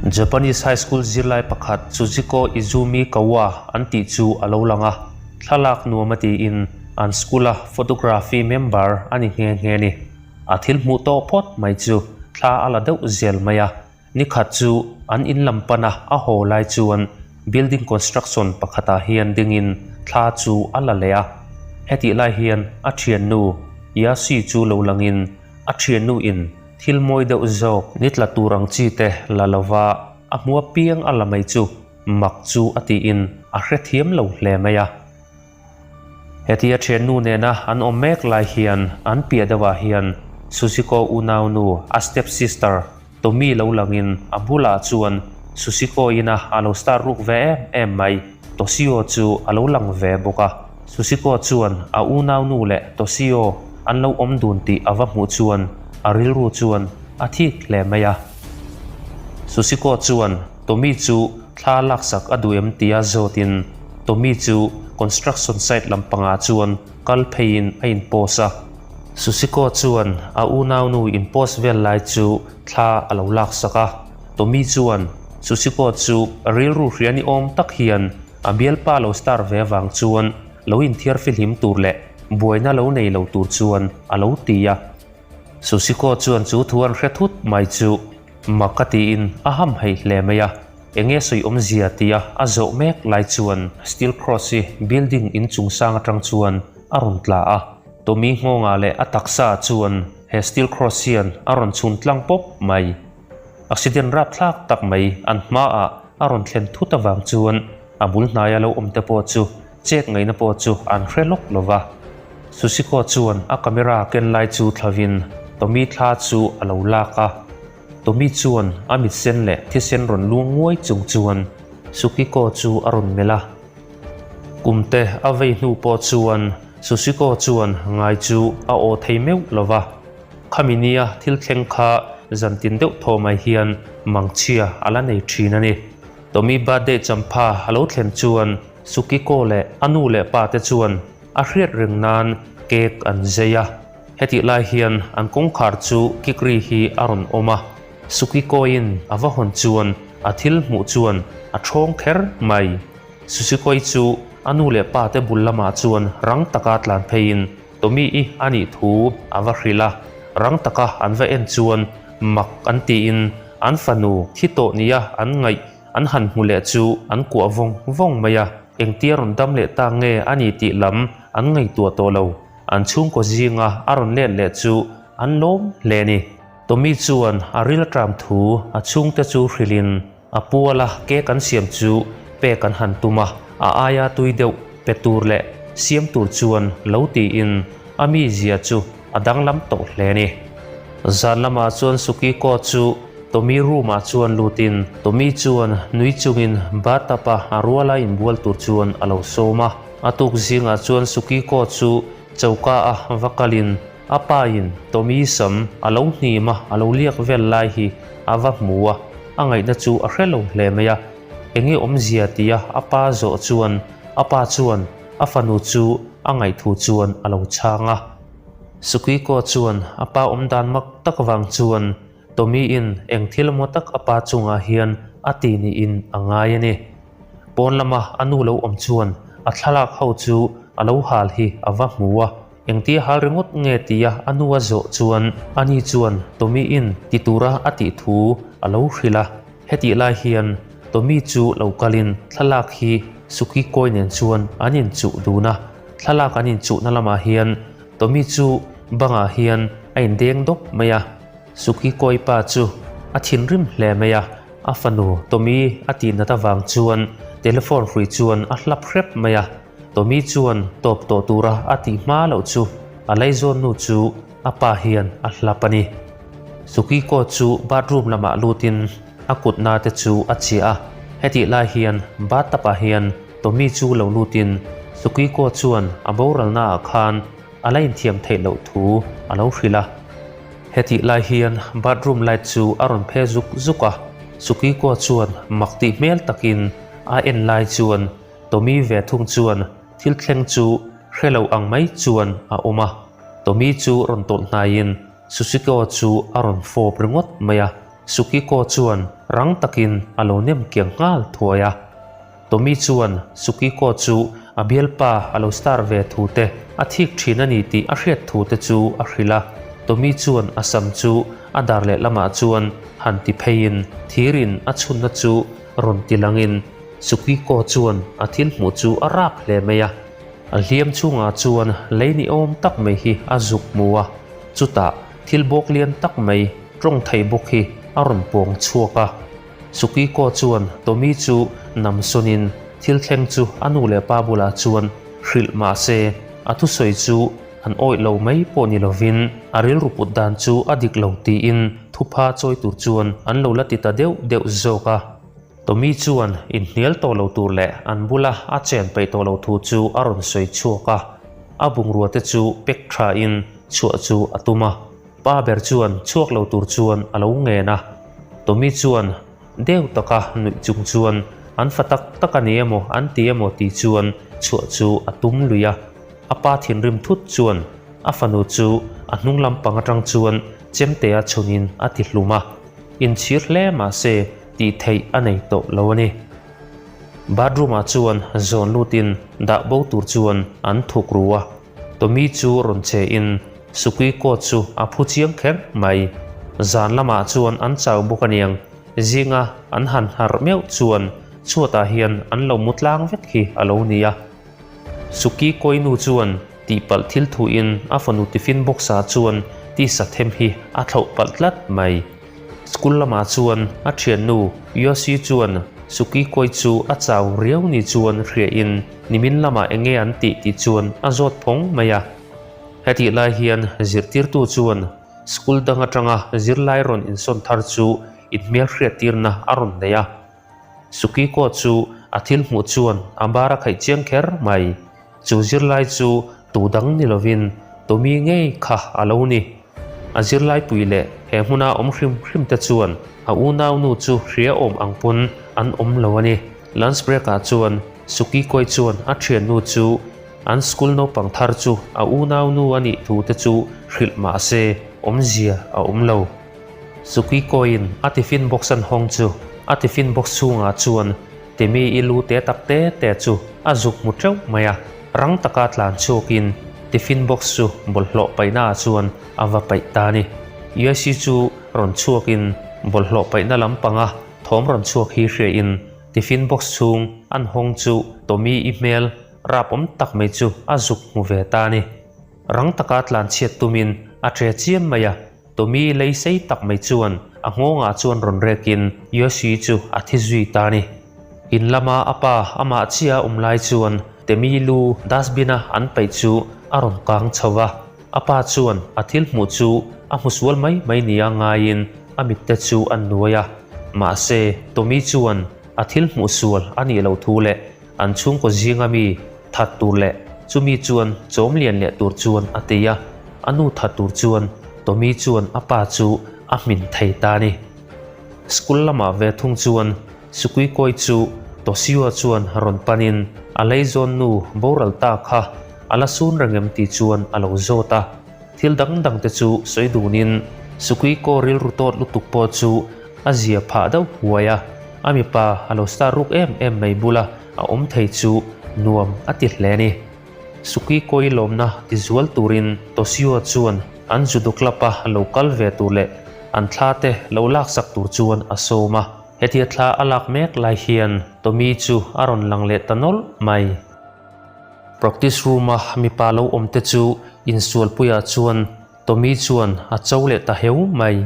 Japanese high school zirlai pakhat Suziko Izumi Kawa an tih chu a lo lang a, thlalak nuam a tiin an school-a photography member a ni nghe nghe ni. A thil hmuh tawh phawt mai chu thla a la deuh zel mai a, nikhat chu an in lam pana a haw lai chuan building construction pakhatah hian dingin thla chu a la leh a. Hetih lai hian a thiannu Yasi chu lo langin a thiannu in Thil mawi deuh zawk ni tla tur ang chi te la lova a hmu apiang a la mai chu mak chu a tiin a hrethiam lo hle mai a. Hetia thiannu nena an awm mek lai hian an piah deuhah hian Sushiko unaunu a step sister Tommy lo langin a bulah chuan Sushiko ina a lo star ruk ve em em mai Toshio chu a lo lang ve bawk a. Sushiko chuan a unaunu leh Toshio an lo awm dun tih a va hmuh chuan a rilru chuan a thik hle mai a. Sushiko chuan Tommy chu thla laksak a duh em tia zawtin Tommy chu construction site lampangah chuan kal pheiin a inpost a. Sushiko chuan a unaunu inpost vel lai chu thla a lo laksak a. Tommy chuan Sushiko chu rilru hria ni awm tak hian A bialpa lo star ve avang chuan lo inthiar fihlim tur leh buaina lo nei lo tur chuan a lo ti a. Sushiko chuan chu thu an hre thut mai chu mak a tiin a ham hei hle mai a, enge sawi awmzia tia a zawh mek lai chuan Steel Cross hi building inchung sang atang chuan a rawn tla a, Tommy nghawngah leh a taksa chuan he Steel Cross hian a rawn chhun tlang pawp mai. Accident rapthlak tak mai an hmaah a rawn thlen thut avang chuan a bul hnaia lo awm te pawh chu chet ngaihna pawh chu an hre lawk lo va. Sushiko chuan a camera ken lai chu thlavin Tommy thla chu a lo lak a. Tommy chuan a mit sen leh thisen rawn luang nguai chung chuan Sukiko chu a rawn melh a. Kumte a vei hnu pawh chuan Sushiko chuan ngai chu a aw thei meuh lo va. Khami nia thil thleng kha zantin deuh thaw mai hian mangchhia a la nei thin a ni. Tommy birthday champha a lo thlen chuan Sukiko leh a nu leh pa te chuan a hriat reng nan cake an zei a. Hetih lai hian an kawngkhar chu kikri hi a rawn awm a. Sukiko-in a va hawn chuan a thil hmuh chuan a thawng kher mai. Sushikoi chu a nu leh pa te bul lamah chuan rang taka tlan pheiin Tommy i a nih thu a va hrilh a, rang taka an va en chuan mak an tiin an fanu thi tawh nia an ngaih an han hmu leh chu an kuah vawng vawng mai a, engtia rawn dam leh ta nge a ni tih lam an ngaihtuah tawh lo, an chhungkaw zinga a rawn let leh chu an lawm hle a ni. Tommy chuan a ril tram thu a chhungte chu hrilhin A puala cake an siam chu pek an han tum a, a aia tui deuh pe tur leh siam tur chuan lo tiin a mizia chu a danglam tawh hle a ni. Zan lamah chuan Sukiko chu Tommy room ah chuan lutin Tommy chuan nui chungin bathtub a a ruala inbual tur chuan a lo sawm a. A tuk zingah chuan Sukiko chu choka a va kalin a pa in Tommy sam a lo hnim a, a lo liak vel lai hi a va hmu a, a ngaihna chu a hre lo hle mai a. Enge awmzia tia a pa zawh chuan a pa chuan a fanu chu a ngaihthu chuan a lo chhang a. Sukiko chuan a pa awmdan mak tak vang chuan Tommy in eng thil emaw tak a pa chungah hian a ti niin a ngai a ni. Pawn lama a nu lo awm chuan a thlalak ho chu a lo hal hi a va hmu a. Engtia hal ringawt nge tia a nu a zawh chuan ani chuan Tommy in ti tura a tih thu a lo hrilh a. Hetih lai hian Tommy chu lo kalin thlalak hi Suki kawi nen chuan an inchuh dun a. Thlalak an inchuhna lamah hian Tommy chu bangah hian a indeng dawp mai a. Suki kawi pa chu a thinrim hle mai a, a fanu Tommy a tihnat avang chuan telephone hrui chuan a hlap hrep mai a. Tommy chuan tawp tawh tura a tih hma loh chu a laizawn nu chu a pa hian a hlap a ni. Sukiko chu bathroom lamah lutin a kutna te chu a chiah a, hetih lai hian bathtub ah hian Tommy chu lo lutin Sukiko chuan a boralna ah khan a la inthiam theih loh thu a lo hrilh a. Hetih lai hian bathroom light chu a rawn phe zuk zuk a, Sukiko chuan mak tih hmel takin a en lai chuan Tommy ve thung chuan thil thleng chu hre lo ang mai chuan a awm a. Tommy chu rawn tawlh hnaiin Sushiko chu a rawn fawp ringawt mai a. Sukiko chuan rang takin a lo nem kiang nghal thuai a. Tommy chuan Sukiko chu a bialpa a lo star ve thu te a thik thin a ni tih a hriat thu te chu a hrilh a. Tommy chuan a sam chu a dar leh lamah chuan han ti pheiin thirin a chhunna chu rawn ti langin Sukiko chuan a thil hmuh chu a rap hle mai a. A hliam chhungah chuan lei ni awm tak mai hi a zuk hmu a, chutah thil bawk lian tak mai tawng thei bawk hi a rawn pawng chhuak a. Sukiko chuan Tommy chu nam sawnin thil thleng chu a nu leh pa bulah chuan hrilh mah se a thusawi chu an awih lo mai pawh ni lovin a rilru put dan chu a dik lo tiin thupha chawi tur chuan an lo la ti ta deuh deuh zawk a. Tommy chuan inhnial tawh lo tur leh an bula a chen peih tawh lo thu chu a rawn sawi chhuak a, a bungrua te chu pack tha in chhuah chu a tum a. Pa ber chuan chhuak lo tur chuan a lo ngen a. Tommy chuan deuh taka nuih chung chuan an fa tak tak a ni emaw an ti emaw tih chuan chhuah chu a tum lui a. A pa thinrim thut chuan a fanu chu a hnung lampang atang chuan chemtea chhunin a ti hlum a. Inchhir hle mahse tih theih a nei tawh lo a ni. Bathroom ah chuan zawn lutin dah bo tur chuan an thuk ru a, Tommy chu rawn che in Sukui coat chu a phu chiang kher mai. Zan lamah chuan an chau bawk aniang, zinga an han harh meuh chuan chhuatah hian an lo mu tlang vek hi a lo ni a. Suki Koinu chuan tihpalh thil thuin a fanu tiffin box ah chuan tisa them hi a thlauh palh tlat mai. School lamah chuan a thiannu Yoshi chuan Suki Koi chu a chau riau ni chuan hriain nimin lamah enge an tih tih chuan a zawt phawng mai a. Hetih lai hian zirtirtu chuan school dang atanga zirlai rawn insawn thar chu inhmelhriattirna a rawn nei a. Sukiko chu a thil hmuh chuan a bar a khaih chiang kher mai. Chu zirlai chu tu dang ni lovin Tommy ngei kha a lo ni. A zirlai pui leh he hmuna awm hrim hrim te chuan a unaunu chu hria awm ang pawn an awm lo a ni. Lunch break ah chuan Sukikoi chuan a thiannu chu an school naupang thar chu a unaunu a nih thu te chu hrilh mah se awmzia a awm lo. Sukikoin a tiffin box an hawng chu a tiffin box chhungah chuan Temi i lu te tak te te chu a zuk hmu teuh mai a, rang taka tlan chhuakin tiffin box chu bawlhhlawh paihnaah chuan a va paih ta a ni. Yoshi chu rawn chhuakin bawlhhlawh paihna lampanga thawm rawn chhuak hi hriain tiffin box chhung an hawng chu Tommy i hmel rapawm tak mai chu a zuk hmu ve ta a ni. Rang taka tlan chhiat tumin a tre chiam mai a. Tommy lei sei tak mai chuan a nghawngah chuan rawn rekin Yoshi chu a thi zui ta a ni. In lama a pa amah chiah a awm lai chuan Temi lu dustbin-a an paih chu a rawn kang chho va. A pa chuan a thil hmuh chu a hmu sual mai mai nia ngaiin a mitte chu a nuai a. Mahse, Tommy chuan a thil hmuh sual a nih loh thu leh an chhungkaw zinga mi that tur leh chumi chuan chawm lian leh tur chuan a ti a, a nu that tur chuan Tommy chuan a pa chu a hmin thei ta a ni. School lamah ve thung chuan Sukuikoi chu Toshio chuan rawn panin a leizawn nu boral ta kha a la sun reng em tih chuan a lo zawt a, thil dang dang te chu sawi dunin Sukuiko rilru tawt lutuk pawh chu A zia phah deuh huai a, a mipa a lo star ruk em em mai bula a awm thei chu nuam a ti hle a ni. Suki kawi lawmna ti zual turin Toshio chuan an judo club a lo kal ve tur leh an thla te lo laksak tur chuan a sawm a. Hetia thla a lak mek lai hian Tommy chu a rawn lang leh ta nawlh mai. Practice room a mipa lo awm te chu insualpuiah chuan Tommy chuan a cho leh ta heu mai.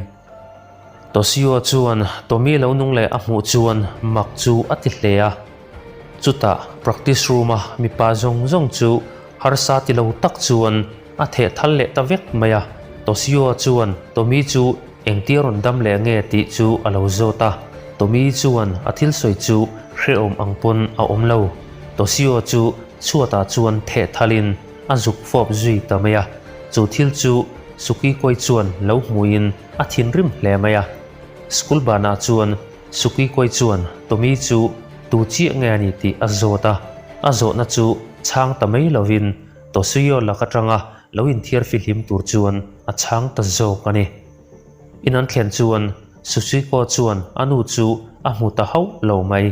Toshio chuan Tommy lo nung leh a hmuh chuan mak chu a ti hle a. Chutah practice room a mipa zawng zawng chu harsa ti lo tak chuan a theh thal leh ta vek mai a. Toshio chuan Tommy chu engtia rawn dam leh nge tih chu a lo zawt a. Tommy chuan a thil sawi chu hrehawm ang pawn a awm lo. Toshio chu chhuatah chuan theh thalin a zuk fawp zui ta mai a. Chu thil chu Sukikoi chuan lo hmuin a thinrim hle mai a. School banah chuan Sukikoi chuan Tommy chu tu chiah nge a ni tih a zawt a, a zawhna chu chhang ta mai lovin Toshio lak atanga lo inthiar fihlim tur chuan a chhang ta zawk a ni. In an thlen chuan. Sushiko chuan a nu chu a hmu ta hauh lo mai.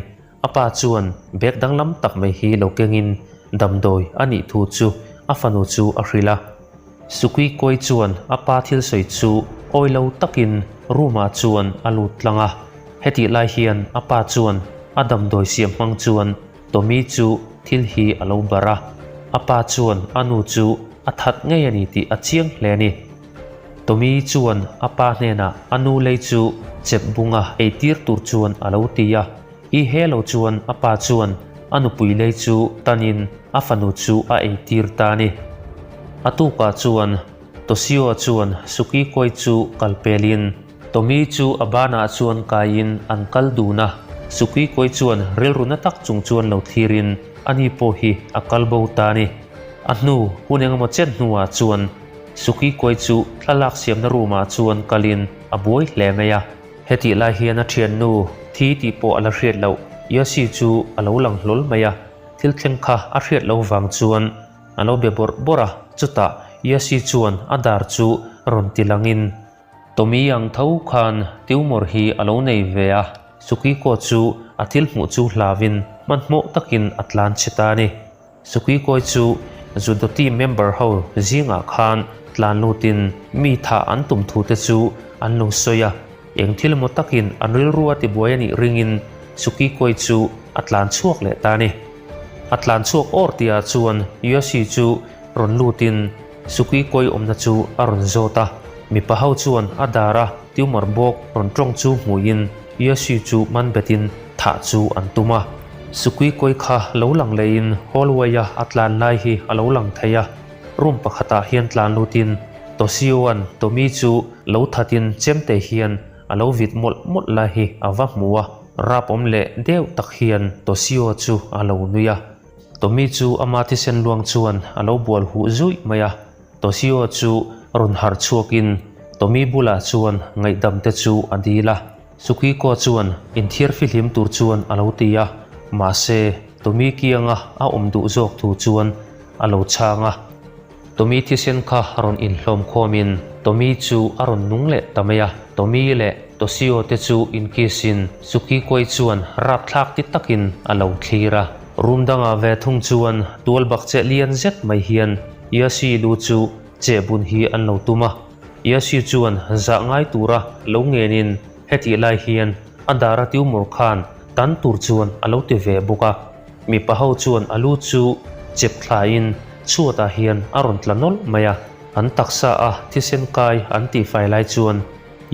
A pa chuan bag danglam tak mai hi lo kengin damdawi a nih thu chu a fanu chu a hrilh a. Sukikoi chuan a pa thil sawi chu awi lo takin room ah chuan a lut tlang a. Hetih lai hian a pa chuan a damdawi siam hmang chuan Tommy chu thil hi a lo barh a. A pa chuan a nu chu a that ngei a ni tih a chiang hle a ni. Tommy chuan a pa hnenah a nu lei chu chep bunga ei tir tur chuan a lo ti a. I he lo chuan a pa chuan a nupui lei chu tanin a fanu chu a ei tir ta a ni. A tukah chuan Toshio chuan Sukikoi chu kal pelin Tommy chu a banah chuan kaiin an kal dun a. Sukikoi chuan rilru na tak chung chuan lo thlirin ani pawh hi a kal bo ta a ni. A hnu hun engemaw chen hnuah chuan Sukikoi chu thlalak siamna room ah chuan kalin a buai hle mai a. Hetih lai hian a thiannu thi tih pawh a la hriat loh Yossi chu a lo lang hlawl mai a, thil thleng kha a hriat loh vang chuan a lo be bawrh bawrh a, chutah Yossi chuan a dar chu rawn ti langin Tommy ang tho khan tumor hi a lo nei ve a, Sukiko chu a thil hmuh chu hlavin hmanhmawh takin a tlan chhe ta a ni. Sukikoi chu Judo team member ho zingah khan tlan lutin mi thah an tum thu te chu an lo sawi a, eng thil emaw takin an rilru a tibuai a nih ringin Sukikoi chu a tlan chhuak leh ta a ni. A tlan chhuak awr tihah chuan Yoshi chu rawn lutin Sukikoi awmna chu a rawn zawt a, mipa ho chuan a dar a tumor bawk rawn tawng chu hmuhin Yoshi chu man betin thah chu an tum a. Sukikoi kha lo lang lehin hallway-a a tlan lai hi a lo lang thei a, room pakhatah hian tlan lutin Toshio-a'n Tommy chu lo thatin chemte hian a lo vit mawlh mawlh lai hi a va hmu a, rap awm leh deuh tak hian Toshio chu a lo nui a. Tommy chu ama thisen luang chuan a lo bual huh zuih mai a, Toshio chu rawn harh chhuakin Tommy bulah chuan ngaihdam te chu a dil a. Sukiko chuan inthiar fihlim tur chuan a lo ti a, mahse Tommy kianga a awm duh zawk thu chuan a lo chhang a. Tommy thisen kha rawn inhlawm khawmin Tommy chu a rawn nung leh ta mai a, Tommy leh Toshio te chu inkiss-in Sukikoi chuan rapthlak ti takin a lo thlir a. Room dangah ve thung chuan tual bak cheh lian zet mai hian Yoshi lu chu cheh bun hi an lo tum a. Yesu chuan zah ngai tura lo ngenin hetih lai hian a dar a tumor khan tan tur chuan a lo ti ve bawk a. Mipa ho chuan a lu chu chep thlain chhuatah hian a rawn tla nawlh mai a. An taksa a thisen kai an tihfai lai chuan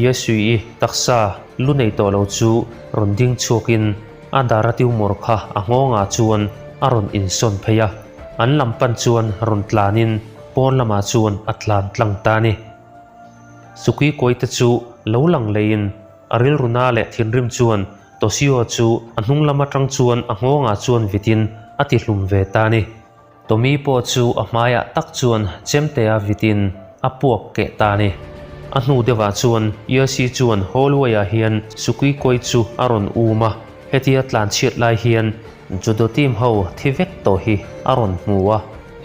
Yesu-i taksa lu nei tawh lo chu rawn ding chhuakin a dar a tumor kha a nghawngah chuan a rawn insawn phei a. An lam pan chuan rawn tlanin Pawn lamah chuan a tlan tlang ta a ni. Sukui kawite chu lo lang leiin a rilru na leh thinrim chuan Toshio chu a hnung lam atang chuan a nghawngah chuan vitin a ti hlum ve ta a ni. Tommy pawh chu a hmaiah tak chuan chemtea vitin a puak keh ta a ni. A hnu deuhah chuan Yoshi chuan hallway-ah hian Sukui kawi chu a rawn um a, hetia tlan chhiat lai hian Judo team ho thi vek tawh hi a rawn hmu a.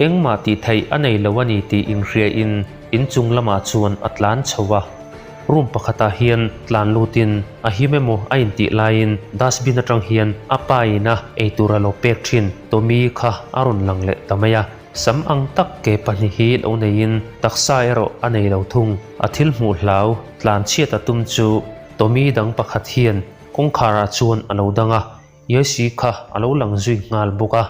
Engmah tih theih a nei lo a ni tih inhriain inchung lamah chuan a tlan chho a. Room pakhatah hian tlan lutin a him emaw a intih laiin dustbin atang hian a pa ina eitur a lo pek thin Tommy kha a rawn lang leh ta mai a. Sam ang tak ke pahnih hi lo neiin taksa erawh a nei lo thung. A thil hmuh hlau tlan chhiat a tum chu Tommy dang pakhat hian kawngkharah chuan a lo dang a, Yesy kha a lo lang zui nghal bawk a.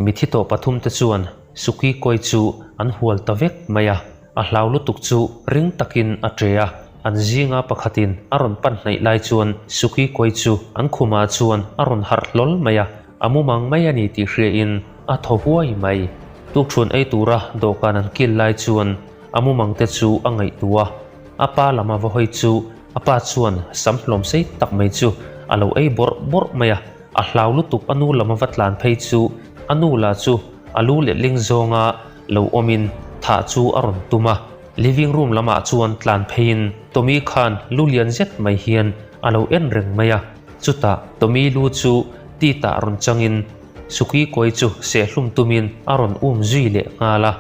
Mithi tawh pathumte chuan Suki kawi chu an hual ta vek mai a, a hlau lutuk chu ring takin a ṭe a. An zinga pakhatin a rawn pan hnaih lai chuan Suki kawi chu an khumah chuan a rawn harh hlawl mai a, a mumang mai a ni tih hriain a thaw huai mai. Tukṭhuan ei tura dawhkan an kil lai chuan a mumangte chu a ngaihtuah a, a pa lam a va hawi chu a pa chuan sam hlawm sei tak mai chu a lo ei bawrh bawrh mai a. A hlau lutuk a nu lam a va tlan phei chu a nu lah chu a lu letling zawnga lo awmin thah chu a rawn tum a. Living room lamah chuan tlan pheiin Tommy khan lu lian zet mai hian a lo en reng mai a. Chutah Tommy lu chu titah rawn changin Sukui kawi chu sehhlum tumin a rawn um zui leh nghal a.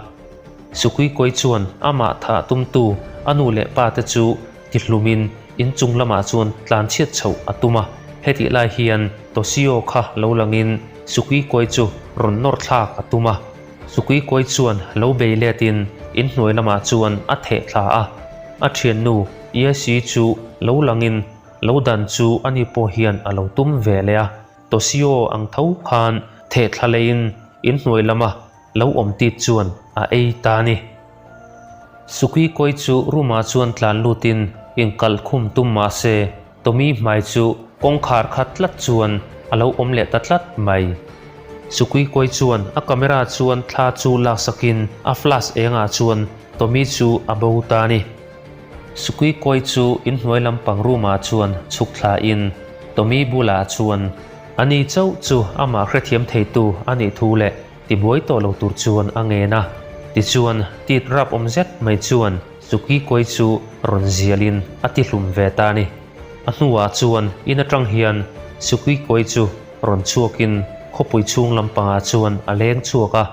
Sukui kawi chuan amah thah tumtu a nu leh pa te chu tihlumin. inchung lamah chuan tlanchhiat chhoh a tum a, hetih lai hian Toshio kha lo langin Sukikoi chu rawn nawr thlak a tum a. Sukikoi chuan lo bei letin inhnuai lamah chuan a theh thla a, a thiannu Ieshi chu lo langin lo dan chu ani pawh hian a lo tum ve leh a. Toshio ang tho khan theh thla leiin inhnuai lama lo awm tit chuan a ei ta a ni. Sukikoi chu room-ah chuan tlan lutin inkalh khum tum mah se, Tommy hmai chu kawngkhar khat tlat chuan a lo awm leh ta tlat mai. Sukikoi chuan a camera chuan thla chu laksakin a flash engah chuan Tommy chu a bo ta a ni. Sukikoi chu inhnuai lampang room-ah chuan chhuk thlain Tommy bulah chuan ani chauh chu amah hrethiam theitu a nih thu leh Tibuai tawh lo tur chuan a ngen a, tichuan tit rap awm zet mai chuan Tsukikoi chu rawn zialin a ti hlum ve ta a ni. A hnuah chuan in atang hian Tsukikoi chu rawn chhuakin khawpui chhung lampangah chuan a leng chhuak a,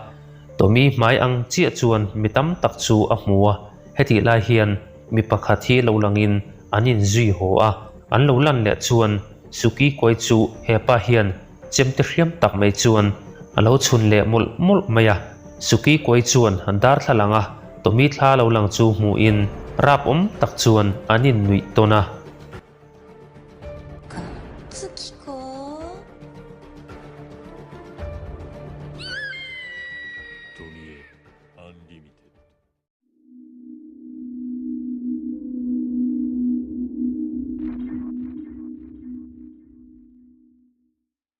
Tommy hmai ang chiah chuan mi tam tak chu a hmu a, hetih lai hian mi pakhat hi lo langin an inzui haw a, an lo lan leh chuan Tsukikoi chu hepa hian Chemte hriam tak mai chuan a lo chhun leh mawlh mawlh mai a, Suki kuai chuan an darthlalang a, Tommy thla lo lang chu hmuhin rap awm tak chuan an innuih tawn a. Tsukiko.